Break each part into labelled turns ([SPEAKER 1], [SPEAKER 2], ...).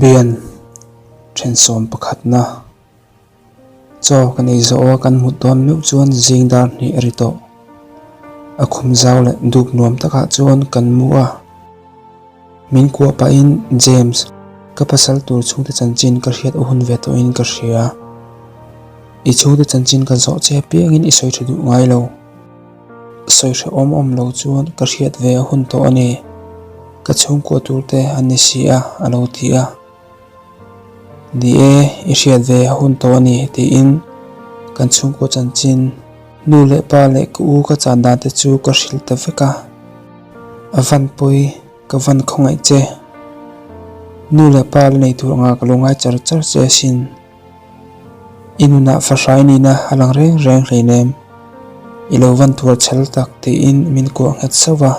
[SPEAKER 1] Bian then sawm pakhatna chaw kan ei zawh a kan mut dawn meuh chuan zing dar hnih a ri tawh. A khum zau leh duk nuam takah chuan kan mu a. Min kuah pahin James, ka pasal tur chhungte chanchin ka hriat a hun ve tawhin ka hria. I chhungte chanchin ka zawh che apiangin i sawi tha duh ngai lo. Sawi hrehawm awm lo chuan ka hriat ve a hun tawh a ni. Ka chhungkuah tur te an ni si a, a lo ti a. Ni e, i hriat ve a hun tawh a ni tiin kan chhungkuah chanchin nu leh pa leh ka u ka chan dan te chu ka hrilh ta vek a. A van pawi ka van khawngaih che. Nu leh pa la nei tur anga ka lo ngai char char che asin. I nunah fahrai nihna a lang reng reng hleinem. I lo van tuar chhel tak tiin min kuah nghet sauh va.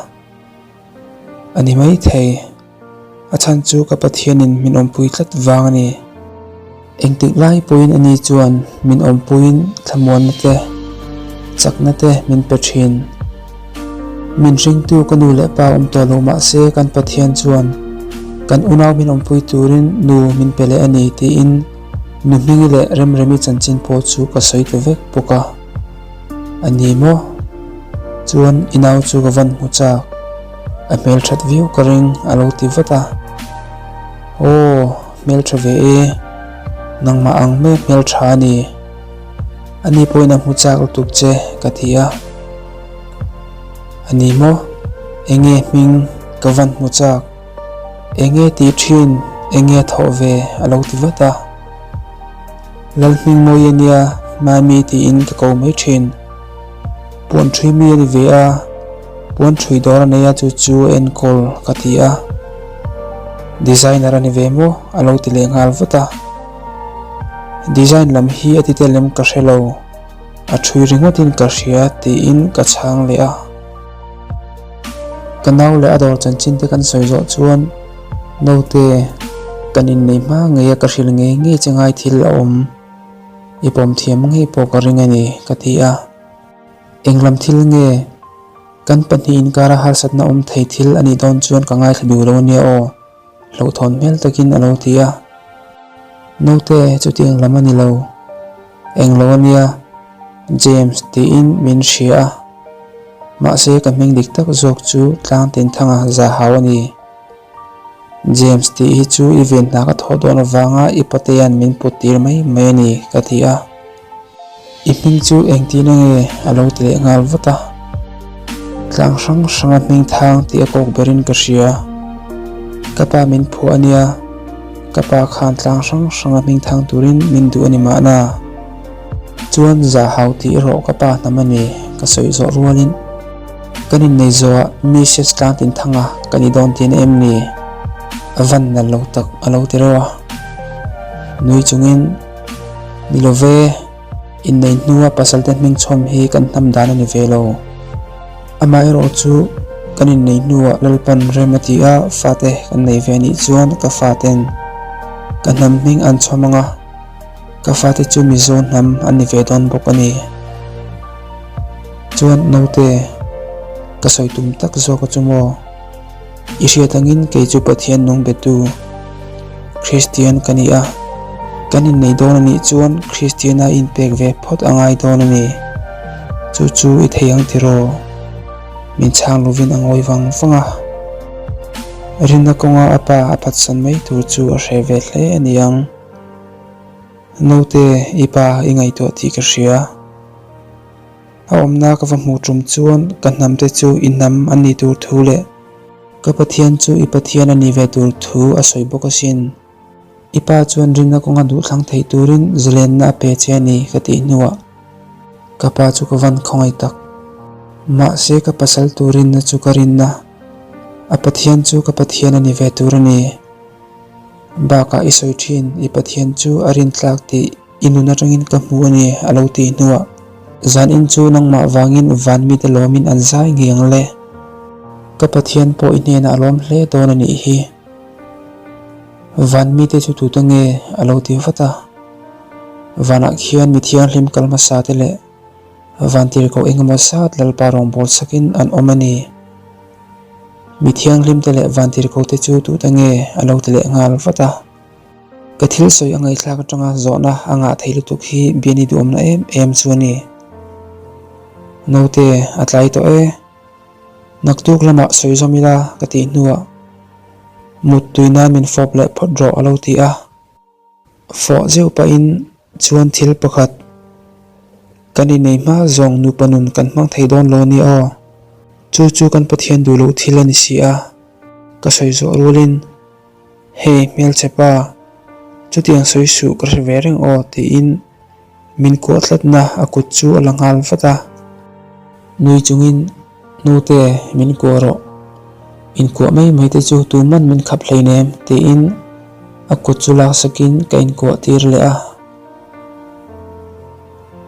[SPEAKER 1] A ni maithei. A chhan chu ka Pathianin min awmpui tlat vang a ni. Engtik lai pawhin ani chuan min awmpuiin thlamuanna te, chakna te min pe thin. Min hringtu ka nu leh pa awm tawh lo mahse kan Pathian chuan kan unau min awmpui turin nu min pe leh a ni tiin nu Hmingi leh Remremi chanchin pawh chu ka sawi ta vek bawk a. A ni maw? Chuan i nau chu ka van hmu chak. A hmelthat viau ka ring a lo ti vat a. Aw, hmeltha ve e. Nangmah ang mai hmeltha a ni. Ani pawhin a hmu chak lutuk che ka ti a. A ni maw? Enge hming ka van hmu chak? Enge tih thin, enge thawh ve a lo ti vat a. Lalhmingmawi a nia, Mami tiin ka ko mai thin. Puan ṭhui mi a ni ve a, puan ṭhui dawr a nei a chu chu a enkawl ka ti a. Designer a ni ve maw? A lo ti leh nghal vat a. Design lam hi a ti tel em ka hre lo, a ṭhui ringawtin ka hria tiin ka chhang leh a. Ka nau leh a dawr chanchin te kan sawi zawh chuan naute kan innei hma ngei a ka hrilh ngei ngei che ngai thil a awm. I pawm thiam ngei pawh ka ring a ni ka ti a. Englam thil nge kan pahnih inkara harsatna awm thei thil a nih dawn chuan ka ngaithla duh lo a nia aw. Hlauhthawn hmel takin a lo ti a. Naute chutiang lam a ni lo. Englo a nia James tiin min hria a. Mahse ka hming dik tak zawk chu Tlangtinthanga Zahau a ni. James tih hi chu i ven hna ka thawh dawn avanga i patea'n min put tir mai mai a ni ka ti a. I hming chu engtin ange a lo ti leh nghal vat a. Tlang hrang hranga hming thang tih a kawk berin ka hria. Ka pa min phuah a nia, ka pa khan tlang hrang hranga hming thang turin min duh a ni mahna. Chuan zahau tih erawh ka pa hnam a ni ka sawi zawh rualin kan innei zawhah Mrs Tlangtinthanga ka ni dawn tihna em ni? A van nalh lo tak a lo ti reuh a. Nui chungin. Ni lo ve, innei hnua pasalte hming chhawm hi kan hnam dan a ni ve lo. Amaherawh chu kan innei hnuah Lalpan rem a ti a, fate kan nei ve anih chuan ka faten ka hnam hming an chhawm ang a, ka fate chu Mizo hnam an ni ve dawn bawk a ni. Chuan naute, ka sawi tum tak zawk a chu maw? I hriat angin kei chu Pathian nung betu Kristian ka ni a, kan innei dawn a nih chuan Kristiana inpek ve phawt a ngai dawn a ni. Chu chu i thei ang tiraw? Min chhang lovin a ngawi vang vang a. Rinna kawnga a pa a phatsan mai tur chu a hre ve hle a ni ang. Naute, i pa i ngaihtuah tih ka hria. A awmna ka va hmuh tum chuan ka hnamte chu i hnam an nih tur thu leh ka Pathian chu i Pathian a nih ve tur thu a sawi bawk asin. I pa chuan rinna kawnga duhthlang thei turin zalenna a pe che a ni ka tih hnuah ka pa chu ka van khawngaih tak. Mahse ka pasal tur rinna chu ka rinna, a Pathian chu ka Pathian a ni ve tur a ni. Bakah i sawi thin i Pathian chu a rintlak tih I nun atangin ka hmu a ni, a lo ti hnuah. Zanin chu nangmah vangin van mite lawmin an zai ngei ang le. Ka Pathian pawh i hnenah a lawm hle dawn a nih hi. Van mite chu tute nge? a lo ti vat a. Vanah khian mi thianghlim kal hmasa te leh vantirhkoh engemaw zat Lalpa rawngbâwl sakin an awm a ni. Mi thianghlim te leh vantirhkoh te chu tute nge? a lo ti leh nghal vat a. Ka thil sawi a ngaihthlak atanga zawhna a ngah thei lutuk hi Biani duhawmna em em chu a ni. Naute, a tlai tawh e. Naktuk lamah sawi zawm ila ka tih hnuah mut tui nan min fawp leh phawt rawh a lo ti a. Fawh zeuh pahin chuan thil pakhat kan innei hma zawng nupa nun kan hmang thei dawn lo a ni aw. Chu chu kan Pathian duh loh thil a ni si a, ka sawi zawh rualin Hey hmelchhe pa, chutiang sawi suh ka hre ve reng aw tiin min kuah tlatna a kut chu a la nghal vat a. Nui chungin Nute min kuah rawh, inkuah mai mai te chu tuman min khap hleinem tiin a kut chu laksakin ka inkuah tir leh a.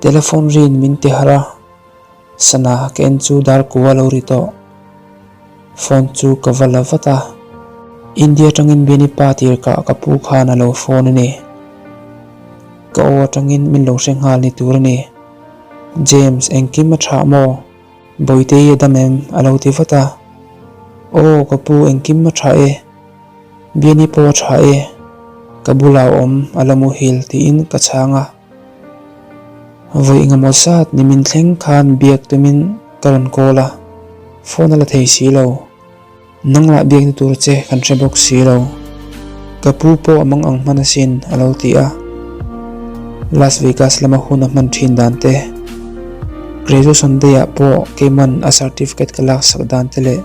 [SPEAKER 1] Telephone rin min ti harh a. Sana ka en chu dar kua lo ri tawh. Phone chu ka va la vat a. India atangin Biani pa tir kah ka pu khan a lo phone a ni. Ka aw atangin min lo hre nghal ni tur a ni. James engkim a tha maw? Bawitei a dam em? A lo ti vat a. Aw ka pu engkim a tha e. Biani pawh a tha e. Ka bulah a awm a la muhil tiin ka chhang a. Vawi engemaw zat ni min thleng khan biak tumin ka rawn call a, phone a la thei si lo. Nang lah biakna tur che kan hre bawk si lo. Ka pu pawh a mang ang hman asin a lo ti a. Las Vegas lama hun a hman thin dan te, graduation day ah pawh keiman a certificate ka laksak dan te leh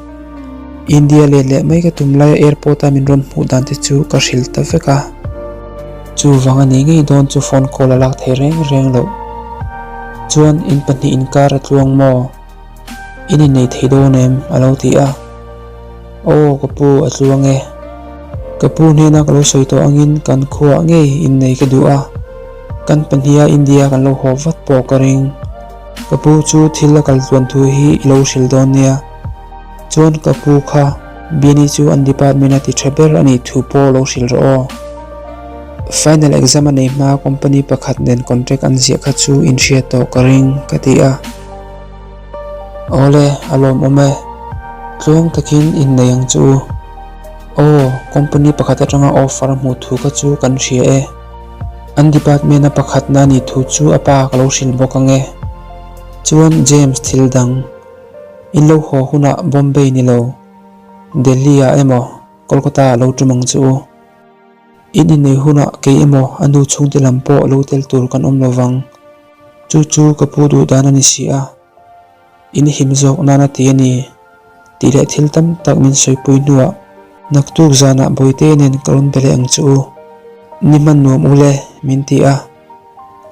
[SPEAKER 1] India let leh mai ka tum laia airport a min rawn hmuh dan te chu ka hrilh ta vek a. Chuvang a ni ngei dawn chu phone call a lak thei reng reng loh. Chuan in pahnih inkar a tluang maw? In innei thei dawn em? a lo ti a. Aw ka pu a tluang e. Ka pu hnena ka lo sawi tawh angin kan khuaah ngei innei ka duh a. Kan pahniha India kan lo haw vat pawh ka ring. Ka pu chu thil a kal tluan thu hi i lo hrilh dawn nia. Chuan ka pu kha Biani chu an department a ti tha ber a nih thu pawh lo hrilh rawh aw. Final exam a nei hma company pakhat nen contract an ziah kha chu in hriat tawh ka ring ka ti a. Awle a lawmawm e. Tluang takin innei ang chu u. Aw company pakhat atanga offer a hmuh thu kha chu kan hria e. An department a pakhatna a nih thu chu a pa ka lo hrilh bawk ang e. Chuan James thil dang. In lo haw hunah Bombay ni lo, Delhi ah emaw Kolkata ah lo tum ang che u. In innei hunah kei emaw a nu chhungte lam pawh lo tel tur kan awm lo vang. Chu chu ka pu duh dan a ni si a, in him zawk nan a ti a ni tih leh thil tam tak min sawipui hnuah naktuk zanah Bawite nen ka rawn be leh ang che u. Ni hman nuam u le min ti a.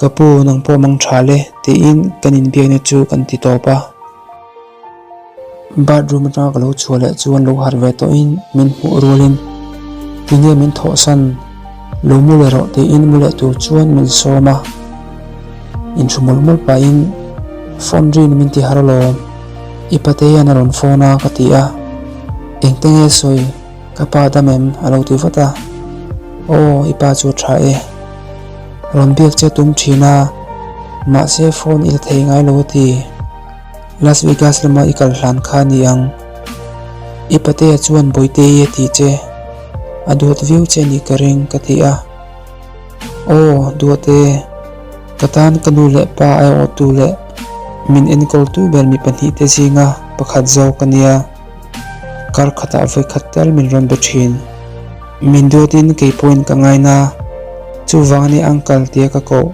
[SPEAKER 1] Ka pu nang pawh mang tha le tiin kan inbiakna chu kan ti tawp a. Bathroom atanga ka lo chhuah leh chuan lo harh ve tawhin min hmuh rualin tinge min thawhsan lo mu leh rawh tiin mu leh tur chuan min sawm a. Inhru mawlh mawlh pahin phone rin min ti har alawm i patea'n a rawn phone a ka ti a. Engte nge sawi? Ka pa dam em? A lo ti vat a. Aw, i pa chu a tha e. Rawn biak che tum thin a, mahse phone i la thei ngai lo a ti. Las Vegas lama i kal hlan kha a ni ang. I patea chuan Bawitei a ti che. A duat viau che nih ka ring ka ti a. Aw, duat e. Ka tan ka nu leh pa aiawhtu leh min enkawltu ber mi pahnihte zinga pakhat zawk a nia. Kar khatah vawi khat tal min rawn be thin. Min duatin kei pawhin ka ngaina. Chuvang a ni uncle tia ka koh.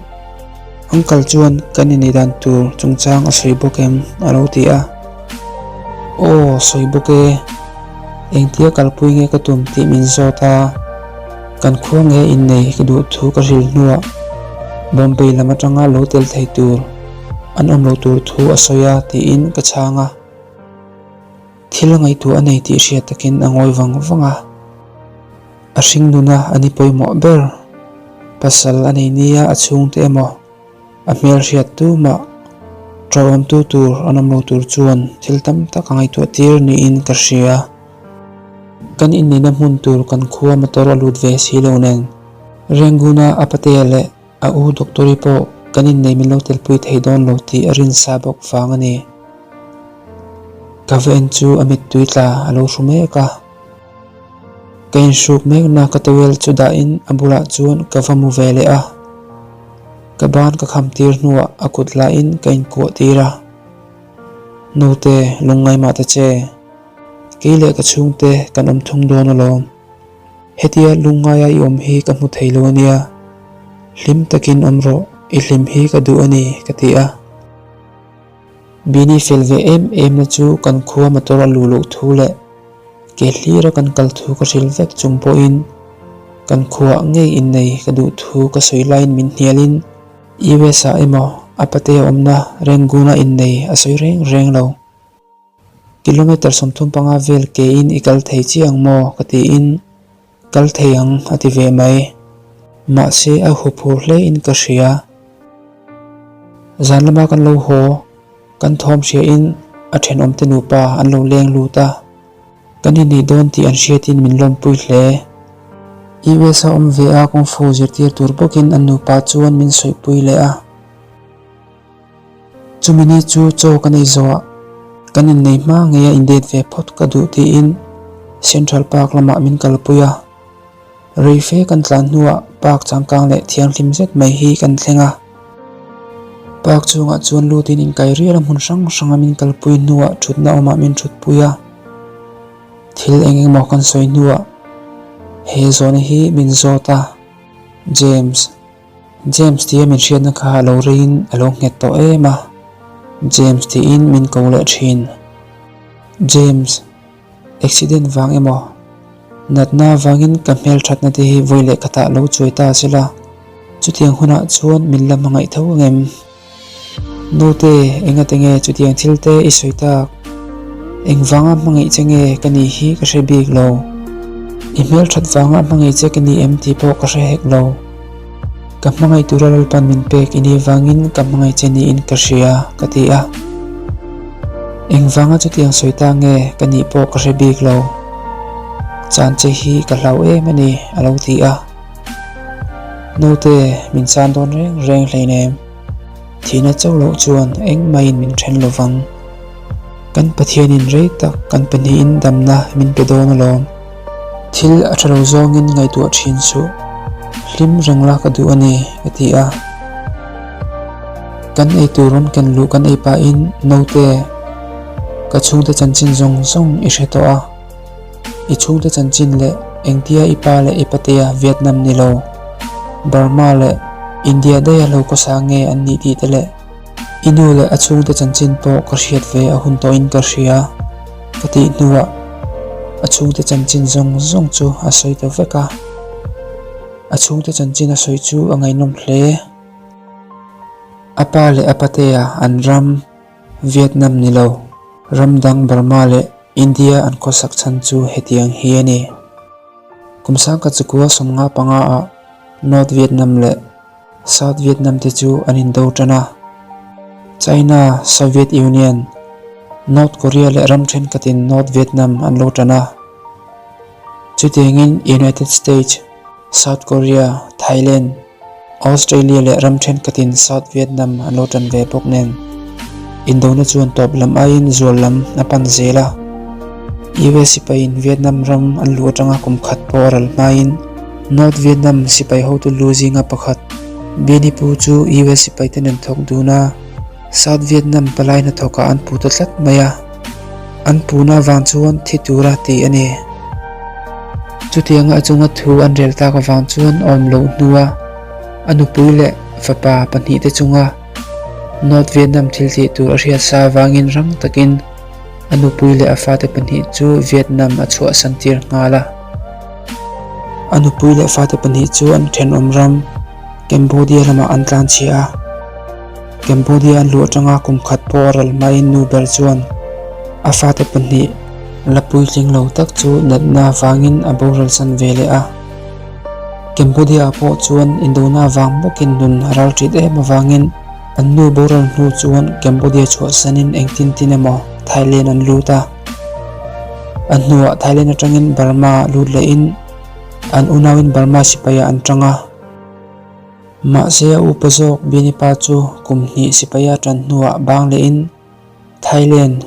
[SPEAKER 1] Uncle chuan kan inei dan tur chungchang a sawi bawk em? A lo ti a. Aw, sawi bawk e. Engtia kalpui nge ka tum tih min zawt a. Kan khua nge innei ka duh thu ka hrilh hnuah Bombay lam atanga lo tel thei tur an awm lo tur thu a sawi a tiin ka chhang a. Thil ngaihtuah a nei tih hriat takin a ngawi vang vang a, a hring nuna a ni pawimawh ber. Pasal a nei nia a chhungte emaw a hmel hriat tumah ṭawngawmtu tur an awm lo tur chuan thil tam tak a ngaihtuah tir niin ka hria. Kan inneihna hmun tur kan khua motor a lut ve si lo nen Renguna a patea leh A u Doctor-i pawh kan innei min lo telpui thei dawn lo tih a rinsa bawk vang a ni. Ka va en chu a mittui tla a lo hru mek a. Ka inhruk mekna ka towel chu dahin a bulah chuan ka va mu ve leh a. Ka ban ka kham tir hnuah a kut lahin ka inkuah tir a. Naute, lungngai mah ta che. Kei leh ka chhungte kan awm thung dawn alawm. Hetia lungngaia i awm hi ka hmu thei lo ania. Hlim takin awm rawh, i hlim hi ka duh a ni, ka ti a. Bini fel ve em em na chu kan khua motor a luh loh thu leh ke hlira kan kal thu ka hrilh vek chung pawhin kan khuaah ngei innei ka duh thu ka sawi laiin min hnialin US ah emaw a pate a awmna Rangoon-a innei a sawi reng reng lo. Kilometer 35 vel kein i kal thei chiah ang maw? ka tiin kal thei ang a ti ve mai. Mahse a huphur hle in ka hria. Zan lama kan lo haw, kan thawm hria in a thenawmte nupa an lo leng lut a. Kan inneih dawn tih an hriatin min lawmpui hle. US a awm ve a kung fu zirtir tur bawkin an nupa chuan min sawipui leh a. Chumi ni chu chaw ka nei zawh ah kan innei hma ngei a indate ve phawt ka duh tiin Central Park lamah min kalpui a. Rei fe kan tlan hnuah park changkang leh thianghlim zet mai hi kan thleng a. Park chhungah chuan lutin inkai rial a hmun hrang hranga min kalpui hnuah thutna awmah min thutpui a. Thil eng engemaw kan sawi hnuah he zawhna hi min zawt a, James. James tia min hriatna kha a lo reiin a lo nghet tawh em a, James tiin min ko leh thin. James, accident vang emaw, natna vangin ka hmelthatna te hi vawi leh khatah lo chuai ta se la, chutiang hunah chuan min la hmangaih tho ang em? Naute, engate nge chutiang thil te i sawi tak? Engvanga hmangaih che nge ka nih hi ka hre bik lo. I hmelthat vanga hmangaih che ka ni em tih pawh ka hre hek lo. Ka hmangaih tura Lalpan min pek i nih vangin ka hmangaih che niin ka hria, ka ti a. Engvanga chutiang sawi ta nge ka nih pawh ka hre bik lo. Chan che hi ka hlau em a ni, a lo ti a. Naute, min chan dawn reng reng hleinem. Thihna chauh loh chuan engmahin min then lo vang. Kan Pathianin rei tak kan pahnihin damna min pe dawn alawm. Thil a tha lo zawngin ngaihtuah thin suh. Hlim reng la ka duh a ni, a ti a. Kan ei tur rawn ken luh kan ei pahin naute, ka chhungte chanchin zawng zawng i hre tawh a. I chhungte chanchin leh engtia i pa leh i patea Vietnam ni lo, Burma leh India daiha lo khawsa nge an nih tih te leh i nu leh a chhungte chanchin pawh ka hriat ve a hun tawhin ka hria ka tih hnuah a chhungte chanchin zawng zawng chu a sawi ta vek a. A chhungte chanchin a sawi chu a ngaihnawm hle. A pa leh a patea an ram Vietnam ni lo, ram dang Burma leh India an khawsak chhan chu hetiang hi a ni. Kum sangkhat chukua 55 ah North Vietnam leh South Vietnam te chu an indo tan a. China, Soviet Union, North Korea leh ram thenkhatin North Vietnam an lo tan a. Chutiangin United States, South Korea, Thailand, Australia leh ram thenkhatin South Vietnam an lo tan ve bawk nen, indona chuan tawp lam aiin zual lam a pan zel a. US sipaiin Vietnam ram an luh atanga kum khat pawh a ral hmain North Vietnam sipai hotu lu zinga pakhat Bieni Pu chu US sipaite nen thawk dun a, South Vietnam palai hnathawkah an pu ta tlat mai a. An puna avang chuan thi tura tih a ni. Chutianga a chunga thu an rel tak avang chuan a awm loh hnua a nupui leh fapa pahnihte chunga North Vietnam thil tih tur a hriat sa avangin rang takin a nupui leh a fate pahnih chu Vietnam a chhuahsan tir nghal a. A nupui leh fate pahnih chu an thenawm ram Cambodia lamah an tlanchhia a. Cambodia an luh atanga kum khat pawh a ral hmain nu ber chuan a fate pahnih la puitling lo tak chu natna avangin a boral san ve leh a. Cambodia ah pawh chuan indona avang bawkin nun a ral ṭit em avangin an nu boral hnu chuan Cambodia chhuahsanin engtin tin emaw Thailand an lut a. A hnuah Thailand atangin Burma ah lut lehin an unauin Burma sipai ah an ṭang a. Mahse a upa zawk Binipa chu kum hnih sipaia tan hnuah bang lehin Thailand,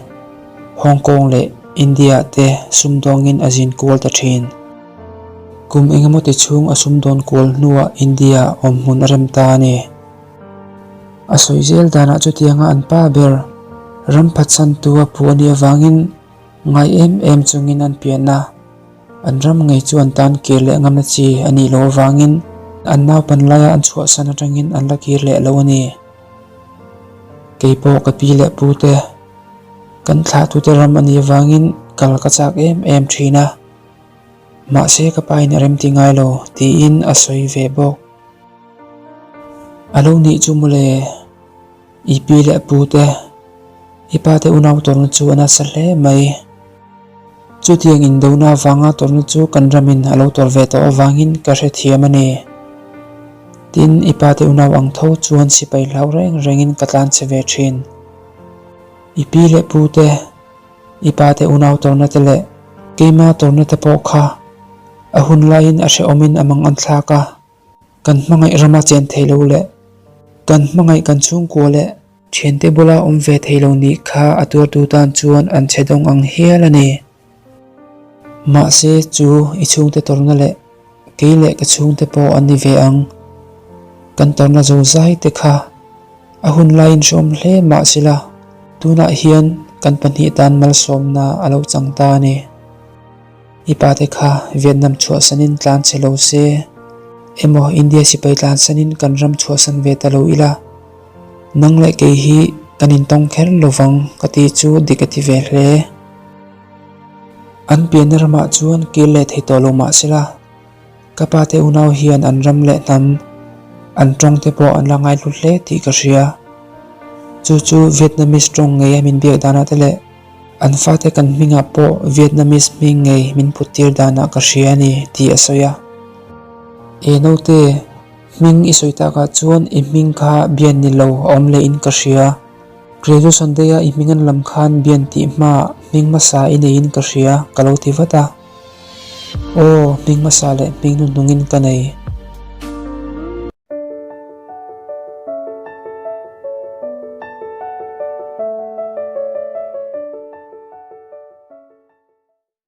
[SPEAKER 1] Hong Kong leh India te sumdawngin a zin kual ta thin. Kum engemaw ti chhung a sumdawn kual hnuah India awm hmun a rem ta a ni. A sawi zel danah chutianga an pa ber ram phatsantu a phu a nih avangin ngai em em chungin an pian a, an ram ngei chu an tan kir leh ngamna chi a nih loh avangin an naupan laia an chhuahsan atangin an la kir leh lo a ni. Kei pawh ka pi leh pu te kan thlahtute ram a nih avangin kal ka chak em em thin a, mahse ka pa in a remti ngai lo tiin a sawi ve bawk. A lo nih chu mawle, i pi leh pu te, i pa te unau tawrhna chu a nasa hle mai. Chutiang indona avanga tawrhna chu kan ramin a lo tawrh ve tawh avangin ka hrethiam a ni. Tin, i pa te unau ang tho chuan sipai hlau reng rengin ka tlanchhe ve thin. I pi leh pu te, i pa te unau tawrhna te leh keima tawrhna te pawh kha a hun laiin a hrehawmin a mang an thlak a. Kan hmangaih rama chen thei lo leh kan hmangaih kan chhungkua leh thiante bula awm ve thei lo nih kha a tuartu tan chuan an chhe dawng ang hial a ni. Mahse chu i chhungte tawrhna leh kei leh ka chhungte pawh an ni ve ang. Kan tawrhna zo zai te kha a hun laiin hrehawm hle mahsela tunah hian kan pahnih tan malsawmna a lo chang ta a ni. I pa te kha Vietnam chhuahsanin tlan che lo se, emaw India sipai tlansanin kan ram chhuahsan ve ta lo ila, nang leh kei hi kan intawng kher lovang ka ti chu dik a ti ve hle. An pianna ramah chuan kir leh thei tawh lo mah sela, ka pa te unau hian an ram leh hnam, an tawng te pawh an la ngaihlu hle tih ka hria. Chu chu Vietnamese tawng ngeia min biak danah te leh, An fate kan hmingah pawh Vietnamese hming ngei min put tir danah ka hria a ni tih a sawi a. E naute, hming i sawi takah chuan i hming kha Bian ni lo a awm leh in ka hria. Graduation day a i hming an lam khan Bian tih hmaah hming hmasa i neiin ka hria ka lo ti vat a. Aw, hming hmasa leh hming hnuhnungin ka nei.